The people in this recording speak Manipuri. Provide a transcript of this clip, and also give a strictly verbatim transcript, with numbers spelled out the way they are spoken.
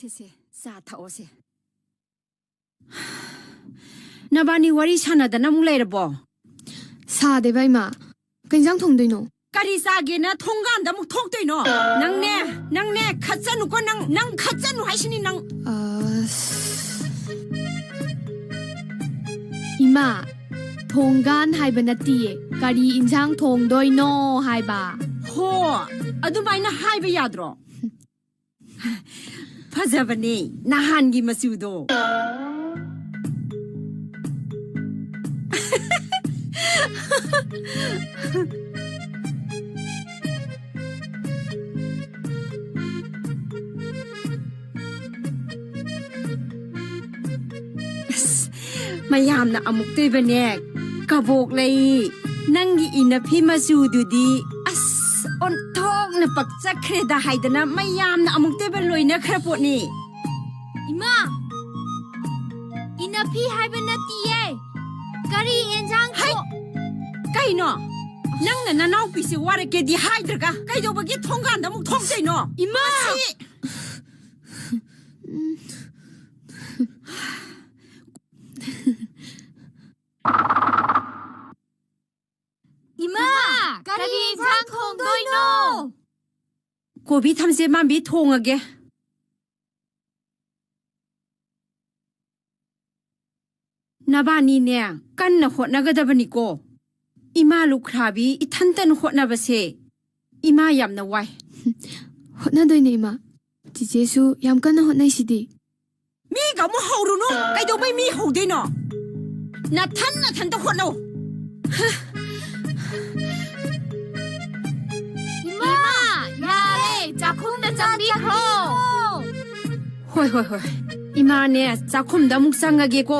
ꯁꯦ, ꯆꯥ ꯊꯛꯑꯣꯁꯦ꯫ ꯅꯕꯥꯅꯤ ꯋꯥꯔꯤ ꯁꯥꯟꯅꯗꯅ ꯑꯃꯨꯛ ꯂꯩꯔꯕꯣ? ꯁꯥꯗꯦꯕ, ꯏꯃꯥ꯫ ꯀꯩ ꯏꯟꯖꯥꯡ ꯊꯣꯡꯗꯣꯏꯅꯣ? ꯀꯔꯤ ꯆꯥꯒꯦꯅ ꯊꯣꯡꯒꯥꯟꯗ ꯑꯃꯨꯛ ꯊꯣꯛꯇꯣꯏꯅꯣ? ꯅꯪꯅꯦ, ꯅꯪꯅꯦ, ꯈꯠꯆꯅꯨꯀꯣ, ꯅꯪ, ꯅꯪ ꯈꯠꯆꯅꯨ ꯍꯥꯏꯁꯤꯅꯤ ꯅꯪ꯫ ꯑꯁ꯫ ꯏꯃꯥ, ꯊꯣꯡꯒꯥꯟ ꯍꯥꯏꯕ ꯅꯠꯇꯤꯌꯦ, ꯀꯔꯤ ꯏꯟꯖꯥꯡ ꯊꯣꯡꯗꯣꯏꯅꯣ ꯍꯥꯏꯕ꯫ ꯍꯣ, ꯑꯗꯨꯃꯥꯏꯅ ꯍꯥꯏꯕ ꯌꯥꯗ꯭ꯔꯣ? ꯐꯖꯕꯅꯦ ꯅꯍꯥꯟꯒꯤ ꯃꯆꯨꯗꯣ꯫ ꯑꯁ, ꯃꯌꯥꯝꯅ ꯑꯃꯨꯛꯇꯣꯏꯕꯅꯦ, ꯀꯕꯣꯛ ꯂꯩ, ꯅꯪꯒꯤ ꯏꯅꯐꯤ ꯃꯆꯨꯗꯨꯗꯤ ꯑꯁ ꯑꯣꯟꯊꯣꯛꯅ ꯄꯛꯆꯈ꯭ꯔꯦꯗ ꯍꯥꯏꯗꯅ ꯃꯌꯥꯝꯅ ꯑꯃꯨꯛꯇꯣꯏꯕ ꯂꯣꯏꯅꯈ꯭ꯔ ꯄꯣꯠꯅꯤ꯫ ꯏꯃꯥ! ꯏꯅꯐꯤ ꯍꯥꯏꯕ ꯅꯠꯇꯤꯌꯦ꯫ ꯀꯔꯤ ꯑꯦꯟꯖꯥꯡ ꯍꯩ! ꯊꯣ- ꯀꯩꯅꯣ? ꯅꯪꯅ ꯅꯅꯥꯎꯄꯤꯁꯦ ꯋꯥꯔꯛꯀꯦꯗꯤ ꯍꯥꯏꯗ꯭ꯔꯒ ꯀꯩꯗꯧꯕꯒꯤ ꯊꯣꯡꯒꯥꯟꯗ ꯑꯃꯨꯛ ꯊꯣꯛꯇꯣꯏꯅꯣ? ꯏꯃꯥ! ꯃꯁꯤ ꯏꯃꯥ! ꯀꯔꯤ ꯏꯟꯁꯥꯡ ꯊꯣꯡꯗꯣꯏꯅꯣ? ꯀꯣꯕꯤ ꯊꯝꯆꯦꯠ ꯃꯥꯟꯕꯤ ꯊꯣꯡꯉꯒꯦ꯫ ꯅꯕꯥꯅꯤꯅꯦ ꯀꯟꯅ ꯍꯣꯠꯅꯒꯗꯕꯅꯤꯀꯣ꯫ ꯏꯃꯥ ꯂꯨꯈ꯭ꯔꯥꯕꯤ ꯏꯊꯟꯇꯅ ꯍꯣꯠꯅꯕꯁꯦ ꯏꯃꯥ ꯌꯥꯝꯅ ꯋꯥꯏ꯫ ꯍꯣꯠꯅꯗꯣꯏꯅꯦ, ꯏꯃꯥ꯫ ꯆꯤꯆꯦꯁꯨ ꯌꯥꯝ ꯀꯟꯅ ꯍꯣꯠꯅꯩꯁꯤꯗꯤ꯫ ꯃꯤꯒ ꯑꯃꯨꯛ ꯍꯧꯔꯨꯅꯨ꯫ ꯀꯩꯗꯧꯕꯩ ꯃꯤ ꯍꯧꯗꯣꯏꯅꯣ? ꯅꯊꯟ ꯅꯊꯟꯇ ꯍꯣꯠꯅꯧ꯫ ꯏꯃꯥ, ꯌꯥꯔꯦ, ꯆꯥꯛꯈꯨꯝꯗ ꯆꯪꯕꯤꯈ꯭ꯔꯣ꯫ ꯍꯣꯏ, ꯍꯣꯏ, ꯍꯣꯏ꯫ ꯏꯃꯥꯅꯦ, ꯆꯥꯛꯈꯨꯝꯗ ꯑꯃꯨꯛ ꯆꯪꯉꯒꯦꯀꯣ꯫